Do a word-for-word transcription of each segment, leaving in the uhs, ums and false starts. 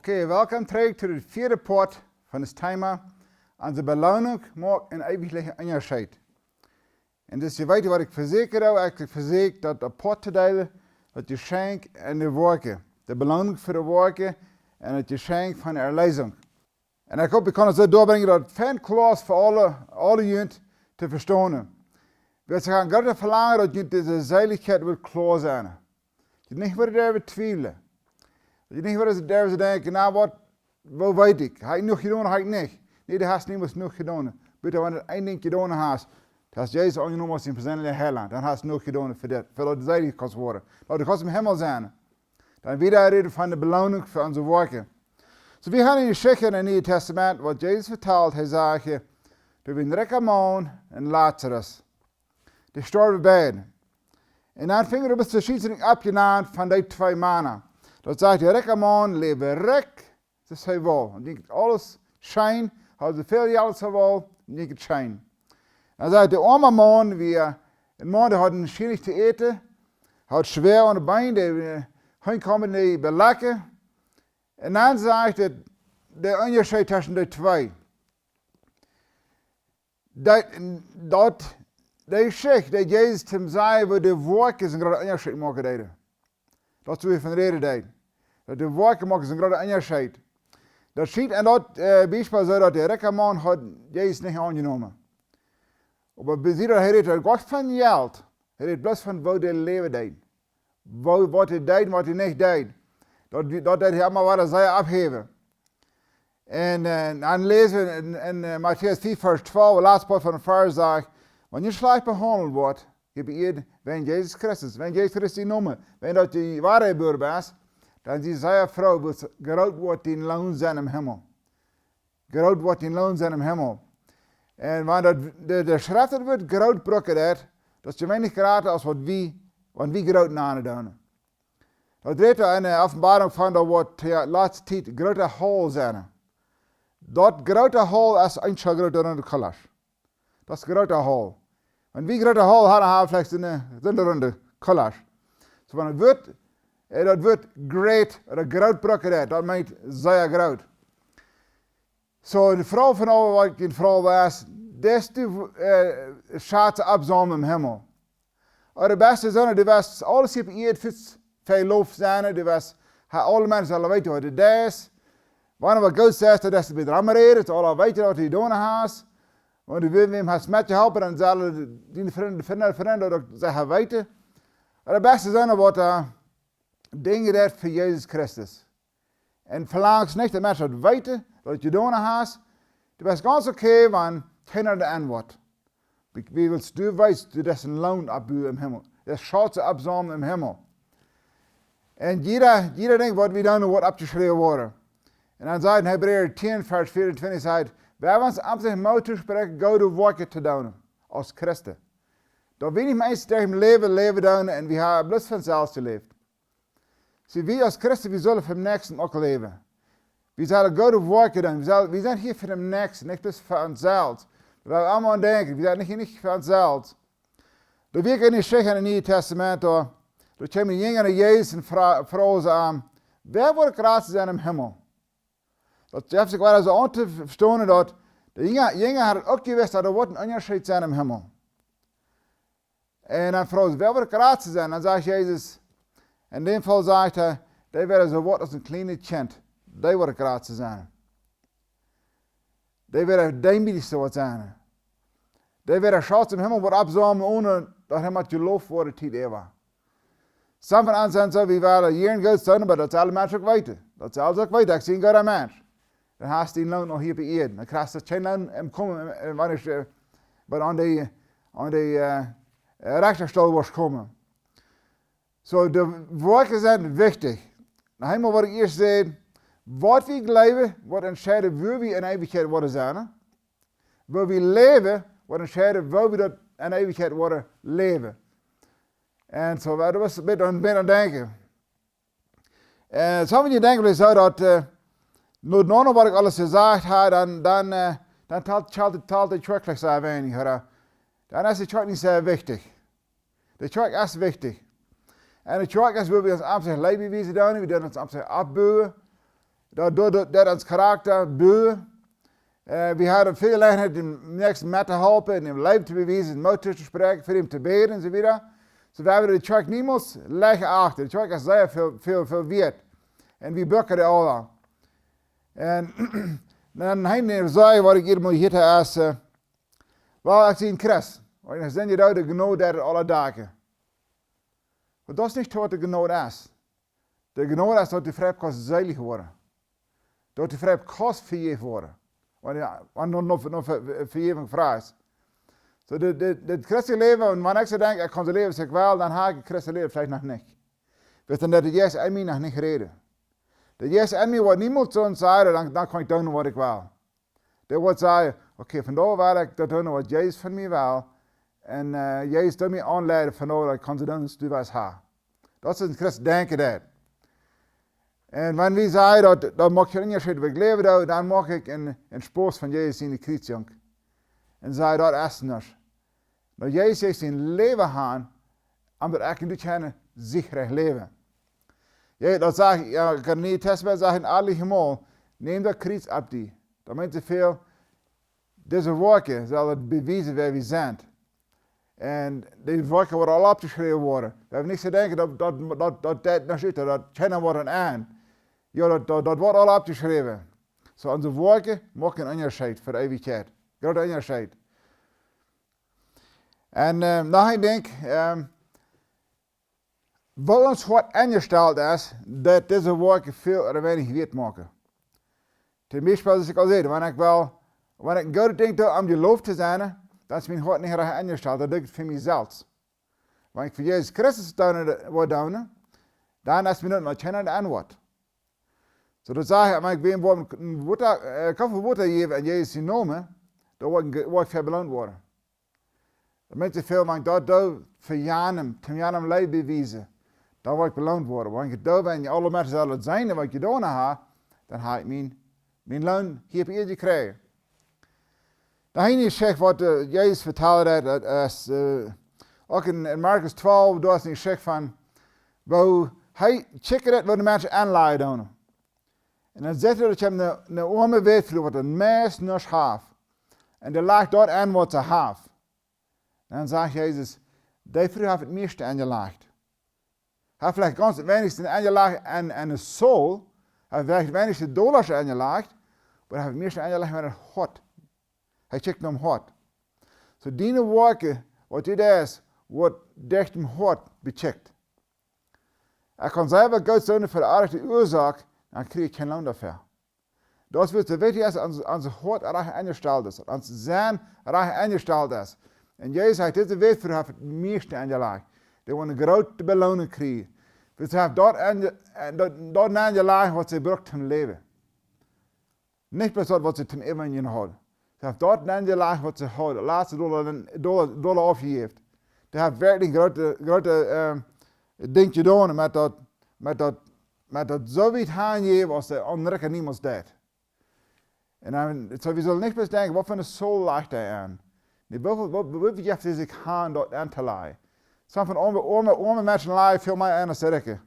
Okay, welkom trigj to de vieede Poat von daut Thema: Onse Beloonunk moakt een eewjen Unjascheet. Un daut es, jie weeten, waut ekj vesieekj, ekj vesieekj daut apoat to deelen, daut Jeschenkj un de Woakjen. De Beloonunk fa de Woakjen un daut Jeschenkj von de Erleesunk. Un ekj hop, ekj kaun daut soo doabrinjen, daut et fein kloa es fa aule, aule junt to vestonen. Wie haben een grootet Velangen, daut junt dise Seelichkjeit woat kloa sennen. Daut jie nich wada doaraun twiewlen. Daut jie nich wada doaraun denkjen: "Na, waut, woo weet ekj? Hab ekj jenuach jedonen, hab ekj nich?" Nä, du hast niemols jenuach jedonen. Bitte, wan du een Dinkj jedonen hast, du hast Jesus aunjenomen aus dien perseenelja Heilaunt, dan hast du jenuach jedonen fa dit, fa daut du seelich kaust woaren, daut du kaust em Himmel sennen. Dan wada räden von de Beloonunk fa onse Woakjen. Soo, wie haben eene Jeschicht em Nieen Tastament, waut Jesus vetalt. Hee sajcht: "Doa wia een rikja Maun un Lazarus, dee storwen beid." Un dan finjen wie daut, waut de Jeschicht aufjenant von dee twee Mana. Daut sajcht, de rikja Maun läwd rikj, daut es hee woll. Un jinkj et aules scheen, haud soo väl Jelt aus hee wull, un jinkj et scheen. Dan sajcht, de oama Maun wia een Maun, dee haud scheen nich to äten, haud schwoa aun de Been, dee, eh, Hunt kjeemen dee belecken. Un dan sajcht et, de Unjascheet tweschen dee twee. Daut, daut, dee Jeschicht, dee Jesus to sajen, woo de Woakjen een grooten Unjascheet moaken deeden. Daut es, wua wie von räden deeden. Daut de Woakjen moaken een grooten Unjascheet. Daut schient en daut, eh, Biespel soo, daut de rikja Maun haud Jesus nich aunjenomen. Oba bie dee, hee rät doa goanich von Jelt. Hee rät bloos von woo dee läwen deeden. Woo, waut dee deeden, waut dee nich deeden. Daut, daut deed hee emma wada sea aufhäwen. Un, eh, dan läsen wie en, en, eh, Matäus vea, Varsch twalf, daut latste Poat von dän Varsch sajcht: "Wan jie schlajcht behaundelt woaren, jie bie, wäajen Jesus Christus, wäajen Jesus Christi Nomen, wäajen daut jie wadajebuaren sent, dan sie sea froo, wiels groot woat dien Loon sennen em Himmel." Groot woat dien Loon sennen em Himmel. Un wan daut, de, de Schreft daut Wuat groot brukt, daut, daut es jeweenlich jrata aus waut wie, wan wie groot nanen doonen. Daut rät doa en de Openboarunk von, daut woat de latste Tiet groota Hal sennen. Daut groota Hal es een soo groota runde Kolasch. Daut es groota Hal. Wan wie groota Hal haben, haben veleicht soone, soone runde Kolasch. Soo, wan daut Wuat, eh, daut Wuat great, ooda groot brukt, daut meent sea groot. Soo, de Froag von aul, waut ekj de Froag wia, deist du, eh, Schazen oppsaumlen em Himmel? Ooda best du soon, du woascht aules hia opp Ieed fa die veloten sennen, du woascht, ha, aule Menschen sellen weeten, waut du deist. Wan waut Goodet es, daut es bie dran räden, daut aule weeten, waut du jedonen hast. Wan du wäm hast metjeholpen, dan sellen diene Frind, Frind, Frind daut uk secha weeten. Ooda best du soon, waut, eh, Dinja deit fa Jesus Christus. Un velangst nich, daut Menschen daut weeten, waut du jedonen hast. Du best gaunz okay, wan kjeena daut enwoat. Wie, wiels du weetst, du deist een Loon oppbuen em Himmel. Du deist Schazen oppsaumlen em Himmel. Un jieda, jieda Dinkj, waut wie doonen, woat oppjeschräwen woaren. Un dan sajcht en Hebräa tieen, Varsch veeauntwintich, sajcht: "Wie haben ons amtlich Moot toospräakjen, goode Woakjen to doonen, aus Christen." Daut wie nich mea ieescht derch daut Läwen läwen doonen un wie haben bloos von selfst jeläft. See, wie aus Christen, wie sellen fa dän Näakjsten uk läwen. Wie sellen goode Woakjen doonen. Wie sellen, wie sent hia fa dän Näakjsten, nich bloos fa ons selfst. Wie sellen emma aun denkjen, wie sent nich, nich fa ons selfst. Doa wia eene Jeschicht em Nieen Tastament, doa, doa kjeemen Jinja no Jesus un fro-, froagen see am: "Wäa woat daut jratste sennen em Himmel?" Daut jeft sikj wada soo aun to vestonen, daut de Jinja, Jinja hauden uk jewist, daut doa woat een Unjascheet sennen em Himmel. Un dan froagen see: "Wäa woat daut jratste sennen?" Dan sajcht Jesus, en däm Faul sajcht hee: "Dee woat soo waut aus een kjlienet Kjint. Dee woat daut jratste sennen. Dee woat daut deemootjste waut sennen. Dee woat Schazen em Himmel waut oppsaumlen, onen daut hee mott jeloft woaren, Tiet äwa." Some von ons sent soo, wie wellen hia een Goodet doonen, oba daut sellen Menschen uk weeten. Daut sellen see uk weeten, ekj sie een gooda Mensch. Dan hast du dien Loon noch hia opp Ieed. Dan kjrichst du kjeen Loon em Komen, em, em, wan ekj, eh, bie aun dee, aun dee, eh, eh, Rechtastool woascht komen. Soo, de Woakjen sent wichtich. Noch eemol, waut ekj ieescht säd, waut wie jleewen, woat entscheiden, wua wie en Eewichkjeit woaren sennen. Wua wie läwen, woat entscheiden, wua wie doa en Eewichkjeit woaren läwen. Un soo, daut wia een bät, een bät aun denkjen. Eh, some von junt denkjen veleicht soo daut, eh, no, no, no waut ekj aules jesajcht hab, dan, dan, eh, dan talt, talt, talt de Kjoakj soo weinich, ooda? Dan es de Kjoakj nich soo wichtich. De Kjoakj es wichtich. Un de Kjoakj es, wua wie ons amtlich Leew wiesen doonen, wie doonen ons amtlich oppbuen. Daut, daut, daut, daut ons Charakta, Bua. Äh, wie haben väl Jeläajenheit, dän Näakjsten mettohalpen, dän Leew to bewiesen, Moot to spräakjen, fa am to bäden un soo wieda. Soo, wie haben de Kjoakj niemols leicht jeacht. De Kjoakj es sea väl, väl, väl wieet. Un wie brucken dee aula. Un dan hee säd, waut ekj hia mol hia to essen. Well, ekj sie een Christ. Un ekj sie jedocht, de Jnod deit aule Doag. Oba daut es nich waut de Jnod es. De Jnod es daut du veleicht kaust seelich woaren. Daut du veleicht kaust vejäft woaren. Wan, jo, wan du no, no Ve-, Vejäwunk frajchst. Soo, dit, dit, dit christelje Läwen, un wan ekj soo denkj, ekj kaun soo läwen aus ekj well, dan hab ekj een christelje Läwen veleicht noch nich. Wiels dan deit de Jeist enn mie noch nich räden. De Jeist enn mie woat niemols soo sajen, dan, dan kaun ekj doonen waut ekj well. Dee woat sajen, okay, vondoag well ekj daut doonen waut Jesus von mie well. Un, äh, Jesus deit mie aunleiden, vondoag daut ekj kaun soo doonen aus du west haben. Daut es een Christ denkjen deit. Un wan wie sajen, daut, daut moakt kjeen Unjascheet, waut ekj läwen doo, dan moak ekj een, een Spos von Jesus siene Kjriezjunk. Un sajen, daut es nuscht. Daut Jesus sien Läwen haud, om daut ekj un du kjennen secha läwen. Jo, daut sajcht, jo, ekj kaun nich testen, sajcht een aule mol, nemm daut Kjriez opp die. Daut meent soo väl, dise Woakjen sellen bewiesen, wäa wie sent. Un dee Woakjen woaren aul oppjeschräwen woaren. Wie haben nich to denkjen, daut, daut, daut, daut deit nich ut, daut kjeena woat aun. Jo, daut, daut, daut woat aul oppjeschräwen. Soo, onse Woakjen moaken een Unjascheet fa Eewichkjeit. Grooten Unjascheet. Un, äh, noch een Dinkj, äh, woo ons Hoat enjestalt es, deit dise Woakjen väl ooda weinich wieet moaken. Toom Biespel, aus ekj aul säd, wan ekj well, wan ekj een goodet Dinkj doo om jeloft to sennen, dan es mien Hoat nich rajcht enjestalt, dan doo ekj daut fa mie selfst. Wan ekj fa Jesus Christus doonen, woa doonen, dan es mie daut noch kjeena de Auntwuat. Soo, daut sajcht, wan ekj wäm woa een Wota, äh, Kopp Wota jäwen en Jesus sienen Nomen, dan woa ekj, woa ekj fa belont woaren. Daut meent soo väl, wan ekj daut doo fa janem, toom janem Leew bewiesen, dan woa ekj belont woaren. Wan ekj doo, wan aule Menschen sellen seenen, waut ekj jedonen hab, dan hab ekj mien, mien Loon hia opp Ieed jekjräajen. Dan eene Jeschicht, waut, äh, Jesus vetalt haft, daut es, äh, uk en, en Markus twalf, doa es eene Jeschicht von, woo hee kjikjt, woo de Menschen aunlajen doonen. Un dan sajcht hee, daut kjemt eene, eene oame Wätfru, waut daut meist nuscht haft. Un dee lajcht daut aun, waut see haft. Dan sajcht Jesus, dee Fru haft daut mieeschte aunjelajcht. Haft veleicht gaunz weinichste aunjelajcht aun, aun de Saul, haft veleicht weinichste Dollasch aunjelajcht, oba haft daut mieeschte aunjelajcht aun daut Hoat. Hee kjikjt nom Hoat. Soo diene Woakjen, waut du deist, woat derch daut Hoat bekjikjt. Ekj kaun selfst Goodet doonen fa de rajchte Uasoak, dan kjrie ekj kjeen Loon doafäa. Daut es waut soo wichtich es, daut ons, ons Hoat rajcht enjestalt es, daut ons Senn rajcht enjestalt es. Un Jesus sajcht, dise Wätfru haft daut mieeschte aunjelajcht. Dee woat eene groote Beloonunk kjrieen. Wiels see haft daut aun, äh, daut, daut aunjelajcht, waut see brukt toom läwen. Nich bloos daut, waut see toom Äten haud. See haft daut aunjelajcht, waut see haud. Daut latste Dolla, Dolla, Dolla aufjejäft. Dee haft werkjlich groote, groote, äh, Dinkj jedonen met daut, met daut, met daut soo wiet hanjäwen, aus de Rikja niemols deed. Un dan, soo, wie sellen nich bloos denkjen, waut fa eene Saul lajcht hee aun? Nä, woo, woo, woo, woo jeft hee sikj han, daut auntolajen? Sommje von oame, oame, oame Menschen lajen väl mea aun aus de Rikje.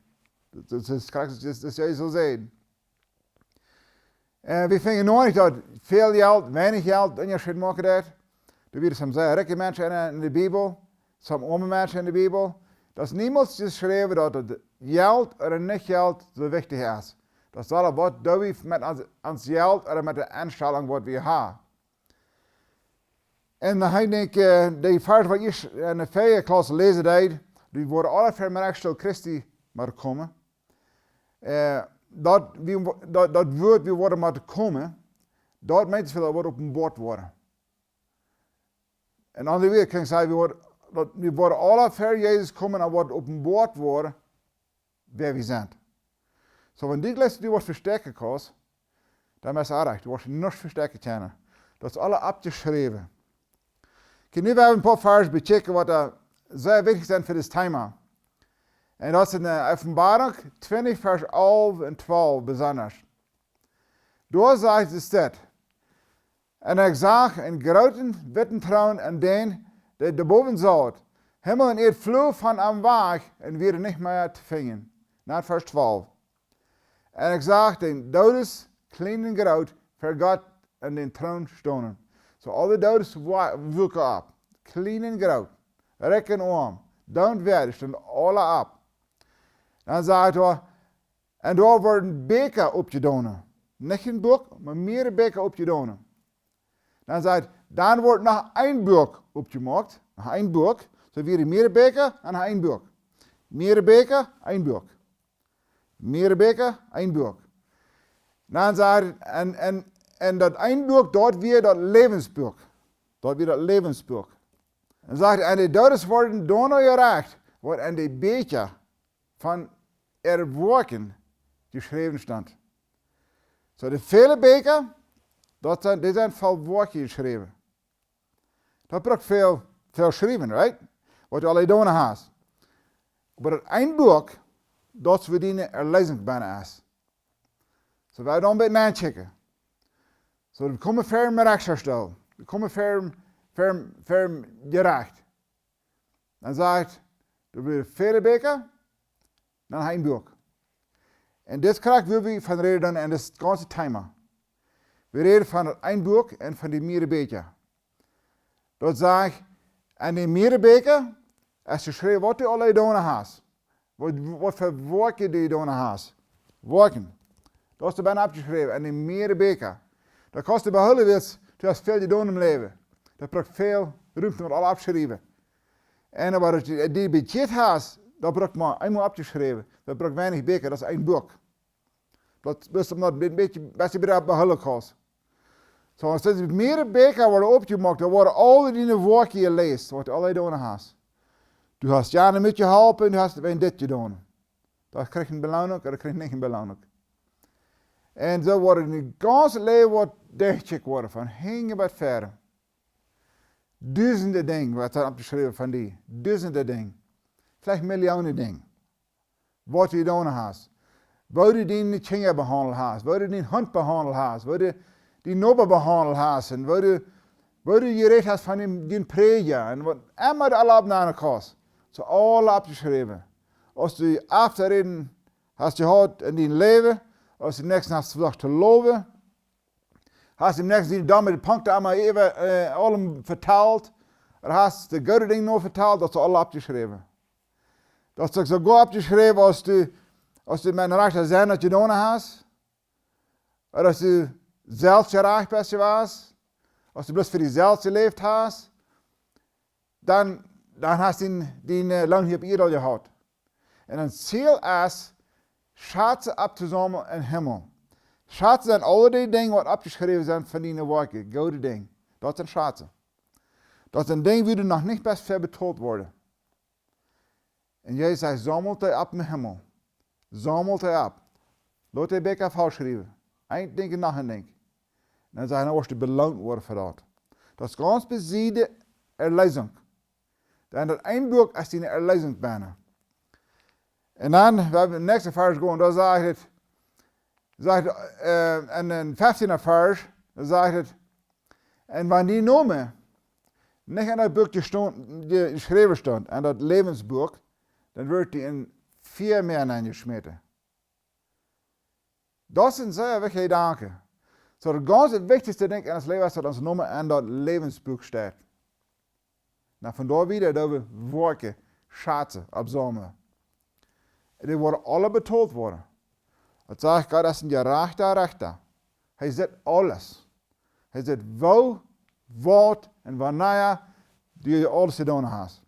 Daut, daut es krakjt, daut, daut es Jesus soo sajen. Äh, wie finjen noch nich, daut väl Jelt, weinich Jelt Unjascheet moaken deit. Doa wieren some sea rikje Menschen en, en de Bibel, some oame Menschen en de Bibel. Daut es niemols jeschräwen, daut daut Jelt ooda nich Jelt soo wichtich es. Daut es aul waut doo wie met ons, ons Jelt ooda met de Enstalunk, waut wie haben. Un dan ekj denkj, äh, dee Varsch, waut ekj en de väaje Klauss läsen deed, dee woaren aule ver Rechtstool Christi motten komen. Äh, daut wie, daut, daut Wuat, wie woaren motten komen, daut meent väl, daut woat openboat woaren. En aundre Wieed kaun ekj sajen, wie woaren, daut, wie woaren aule ver Jesus komen, daut woat openboat woaren, wäa wie sent. Soo, wan du jleefst, du woascht vestäakjen kaust, dan best du rajcht, du woascht nuscht vestäakjen kjennen. Daut es aul oppjeschräwen. Kjikj, nu well wie een poa Varsch bekjikjen, waut doa sea wichtich sent fa dit Thema. Un daut es en, äh, Openboarunk twintich, Varsch alf un twalf besonda. Doa sajcht et dit: Un ekj sach eenen grooten witten Troon un dän, dee doabowen saut. Himmel un Ieed fluagen von am wajch un wieren nich mea to finjen. Dan Varsch twalf. Un ekj sach dän Doodes, kjlien un groot, ver Gott aun dän Troon stonen. Soo aule Doodes wa-, wuaken opp, kjlien un groot, rikj un oam, doont wäa, dee stunden aule opp. Dan sajcht hee, un doa worden Bieekja oppjedonen. Nich een Buak, oba mearere Bieekja oppjedonen. Dan sajcht, dan wort noch een Buak oppjemoakt, noch een Buak. Soo wieren mearere Bieekja un noch een Buak. Mearere Bieekja, een Buak. Mearere Bieekja, een Buak. Dan sajcht, un, un, un daut een Buak, daut wia daut Läwensbuak. Daut wia daut Läwensbuak. Dan sajcht, un de Doodes worden doano jerecht, waut en de Bieekja von äare Woakjen jeschräwen stunt. Soo, de väle Bieekja, daut sent, dee sent voll Woakjen jeschräwen. Daut brukt väl, väl schriewen, right? Waut du aul jedonen hast. Oba daut een Buak, daut es wua diene Erleesunk bennen es. Soo, wie dan bie nankjikjen. Soo, wie komen ver dän Rechta stonen. Wie komen ver, ver, ver Jerecht. Dan sajcht, doa wieren väle Bieekja, dan een Buak. Un dit krakjt wua wie von räden dan en dit gaunze Thema. Wie räden von daut een Buak un von dee mearere Bieekja. Daut sajcht, en dee mearere Bieekja, es jeschräwen waut du aul jedonen hast. Waut, waut fa Woakjen du jedonen hast. Woakjen. Daut es doa bennen oppjeschräwen, en dee mearere Bieekja. Daut kaust du behoole, wiels du hast väl jedonen em Läwen. Daut brukt väl Rumt om daut aul opptoschriewen. Un oba daut du die bekjieet hast, daut brukt mau eemol opptoschriewen. Daut brukt weinich Bieekja, daut es een Buak. Daut es om daut een bät, bät wieda behoole kaust. Soo, aus dee mearere Bieekja worden oppjemoakt, dan worden aule diene Woakjen jeläst, waut du aul jedonen hast. Du hast jana metjeholpen, du hast wäajen dit jedonen. Daut kjricht ne Beloonunk, ooda kjricht nich ne Beloonunk. Un soo woat daut gaunze Läwen woat derchjekjikjt woaren, von hinjen bat väaren. Dusende Dinja, waut doa oppjeschräwen von die. Dusende Dinja. Veleicht Millionen Dinja. Waut du jedonen hast. Woo du diene Kjinja behaundelt hast. Woo du dän Hunt behaundelt hast. Woo du dän Noba behaundelt hast. Un woo du, woo du jerät hast von dän, dän Prädja. Un waut emma du aul oppnämen kaust. Soo aul oppjeschräwen. Aus du Auftrag hast jehaut en dien Läwen, aus du dän Näakjsten hast vesocht to lowen, hast dän Näakjsten siene domme Punkten emma äwa, äh, aulem vetalt, ooda hast de goode Dinja noch vetalt, daut es aul oppjeschräwen. Daut es soogoa oppjeschräwen, aus du, aus du met een rajchta Senn daut jedonen hast, ooda aus du selfstjerajcht best jewast, aus du bloos fa die selfst jeläft hast, dan, dan hast du dien, dien, äh, Loon hia opp Ieed aul jehaut. Un daut Ziel es, Schazen opptosaumlen em Himmel. Schazen sent aul dee Dinja, waut oppjeschräwen sent von diene Woakjen. Goode Dinja. Daut sent Schazen. Daut sent Dinja, wua du noch nich best fa betolt worden. Un Jesus sajcht, saumelt dee opp em Himmel. Saumelt dee opp. Lot dee Bieekja vollschriewen. Een Dinkj no een Dinkj. Un dan sajcht hee, dan woascht du beloont woaren fa daut. Daut es gaunz bie siene Erleesunk. Dan daut een Buak es diene Erleesunk bennen. Un dan, wan wie em näakjsten Varsch gonen, doa sajcht et, sajcht, äh, en dän feftienden Varsch, doa sajcht et, un wan dien Nomen nich en daut Buak jestonen, je-, jeschräwen stunt, en daut Läwensbuak, dan wort dee em Fia nenjeschmäten. Daut es een sea wichtja Jedanke. Soo, daut gaunz wichtichste Dinkj en ons Läwen es, daut ons Nomen en daut Läwensbuak steit. Na, von doa wieda, doa wie Woakjen, Schazen oppsaumlen. Dee woaren aule betolt woaren. Daut sajcht, Gott es een jerajchta Rechta. Hee sitt aules. Hee sitt woo, waut un wanea du aules jedonen hast.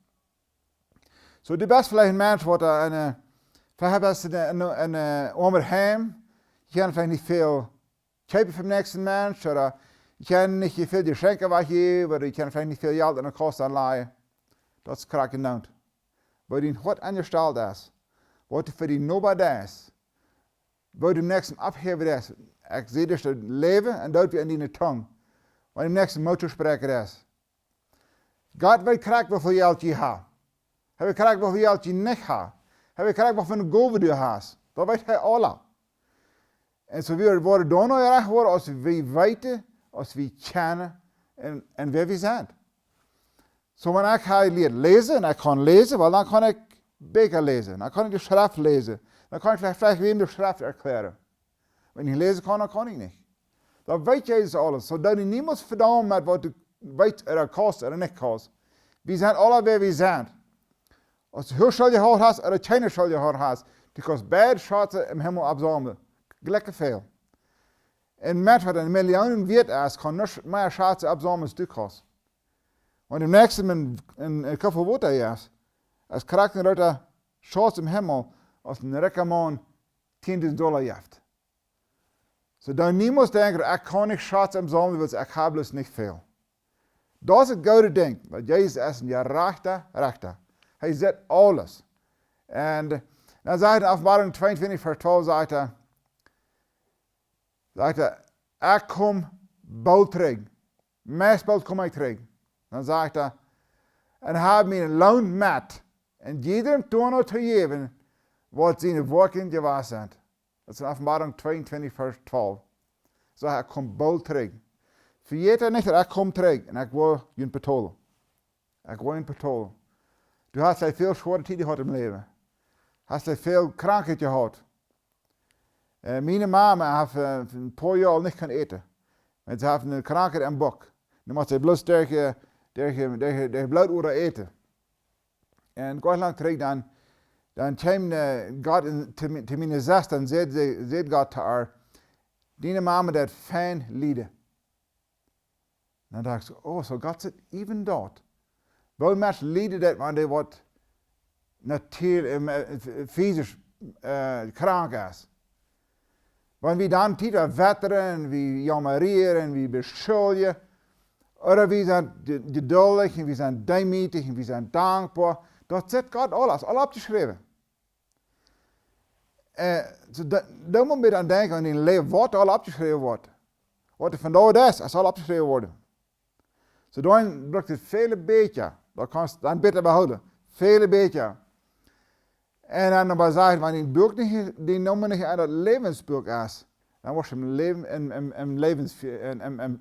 Soo, du best veleicht een Mensch, waut doa een, äh, veleicht best du een, een, een, äh, oamet Heim, jie kjennen veleicht nich väl kjeepen fa dän näakjsten Mensch, ooda jie kjennen nich väl Jeschenkje wajchjäwen, ooda jie kjennen veleicht nich väl Jelt en de Kast aunlajen. Daut es krakjt eendoont. Woo dien Hoat aunjestalt es, waut du fa dien Noba deist, woo du dän Näakjsten oppheewen deist. Ekj see daut Läwen un Doot wia en diene Tung. Woo du dän Näakjsten Moot toospräakjen deist. Gott weet krakjt, woo väl Jelt jie haben. Hee weet krakjt, woo väl Jelt jie nich haben. Hee weet krakjt, waut fa eene Gow du hast. Daut weet hee aules. Un soo wie woaren doano jerajcht woaren, aus wie weeten, aus wie kjennen un, un wäa wie sent. Soo, wan ekj hab jelieet läsen, un ekj kaun läsen, wiels dan kaun ekj Bieekja läsen, dan kaun ekj de Schreft läsen, dan kaun ekj veleicht, veleicht wäm de Schreft erkjlären. Wan ekj nich läsen kaun, dan kaun ekj nich. Dan weet Jesus aules. Soo, doo die niemols vedaumen met waut du weetst ooda kaust ooda nich kaust. Wie sent aula wäa wie sent. Aus du Schult jehaut hast ooda kjeene Schult jehaut hast, du kaust beid Schaze em Himmel oppsaumlen. Jlikj väl. Een Mensch waut eene Million wieet es, kaun nich mea Schaze oppsaumlen aus du kaust. Wan de näakjste een, een, een Koffel Wota es, es krakjt een grooten Schatz em Himmel, aus een rikja Maun tieen dusent Dolla jeft. Soo, doo niemols denkjen, ekj kaun nich Schaze oppsaumlen, wiels ekj hab bloos nich väl. Daut es daut goode Dinkj, wiels Jesus es een jerajchta Rechta. Hee sitt aules. Un dan sajcht hee en Openboarunk tweeuntwintich, Varsch twalf, sajcht hee, sajcht hee, ekj kom boolt trigj. Meist boolt kom ekj trigj. Dan sajcht hee, un hab mienen Loon met, un jiedrem doano to jäwen, waut siene Woakjen jewast sent. Daut es en Openboarunk tweeuntwintich, Varsch twalf. Sajcht hee, ekj kom boolt trigj. Vejät nich, daut ekj kom trigj, un ekj woa junt betolen. Ekj woa junt betolen. Du hast väl schwoare Tieden jehaut em Läwen. Hast väl Krankheit jehaut. Äh, miene Mama haft, äh, een poa Joa nich kunt äten. Wiels see haft eene Krankheit aum Buck. Nu mott see bloos derch, äh, derch, äh, derch, derch Bloododa äten. Un goanich lang trigj dan, dan kjeem, äh, Gott en, to, to miene Sesta un säd, säd, säd Gott to äa, diene Mama deit fein lieden. Dan docht ekj soo, oh, soo Gott sitt even daut. Woo Menschen lieden deit, wan dee waut natieelich, äh, f-, fisisch, äh, krank es. Wan wie dan Tiet wettren, wie jaumren, wie beschuldjen, ooda wie sent je-, jeduldich un wie sent deemootich un wie sent dankboa, daut sitt Gott aules, aules oppjeschräwen. Äh, soo, da, doa mott eena aun denkjen, en dien Läwen, waut aul oppjeschräwen woat. Waut du vondoag deist, es aul oppjeschräwen worden. Soo, dan brukt et väle Bieekja. Daut kaust dan bäta behoolen. Väle Bieekja. Un dan oba sajcht, wan dien Buak nich, dien Nomen nich en daut Läwensbuak es, dan woascht du em Läwen, em, em, em Läwens-, em, em, em,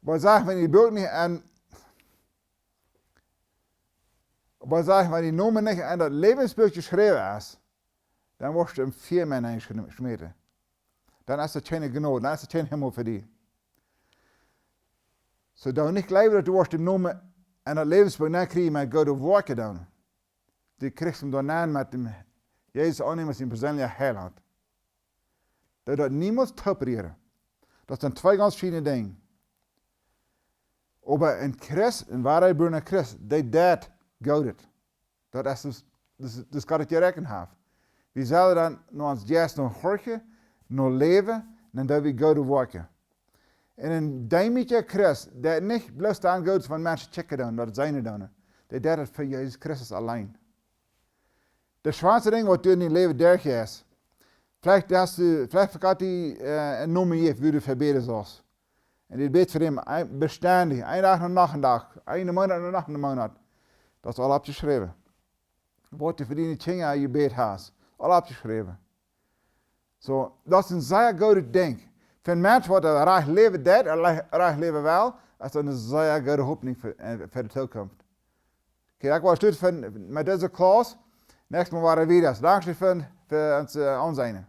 oba sajcht, wan dien Buak nich en, oba sajcht, wan dien Nomen nich en daut Läwensbuak jeschräwen es, dan woascht du em Fia nenschmieten. Dan es et kjeene Jnod, dan es et kjeen Himmel fa die. Soo, doo nich jleewen, daut du woascht dän Nomen en daut Läwensbuak nenkjrieen met goode Woakjen doonen. Du kjrichst am doa nenn met däm Jesus aunnämen aus dien perseenlicha Heilaunt. Doo daut niemols tooprieren. Daut sent twee gaunz veschiedne Dinja. Oba een Christ, een woara jebuarna Christ, dee deit Goodet. Daut es, daut, daut, daut Gott et jeräakjent haft. Wie sellen dan no ons Jeist no horchen, no läwen, un dan doo wie goode Woakjen. Un een deemootja Christ, dee nich bloos dan Goodet von Menschen kjikjen deit, daut seenen deit. Dee deit et fa Jesus Christus auleen. Daut schwoaste Dinkj, waut du en dien Läwen derchjeist, veleicht hast du, veleicht vejät du, äh, een Nomen, woo du fa bäden saust. Un du bätst fa däm een-, bestendich, een Dach no noch een Dach, een Moonat no noch een Moonat. Daut es aul oppjeschräwen. Waut du fa diene Kjinja jebät hast, aul oppjeschräwen. Soo, daut es een sea goodet Dinkj. Fa een Mensch, waut rajcht läwen deit, rajcht, rajcht läwen well, es daut eene sea goode Hopninj fa, äh, fa de Tookunft. Okay, ekj well schluten met dise Class. Näakjstet Mol wieda. Dankscheen fa, fa ons, äh, Aunseenen.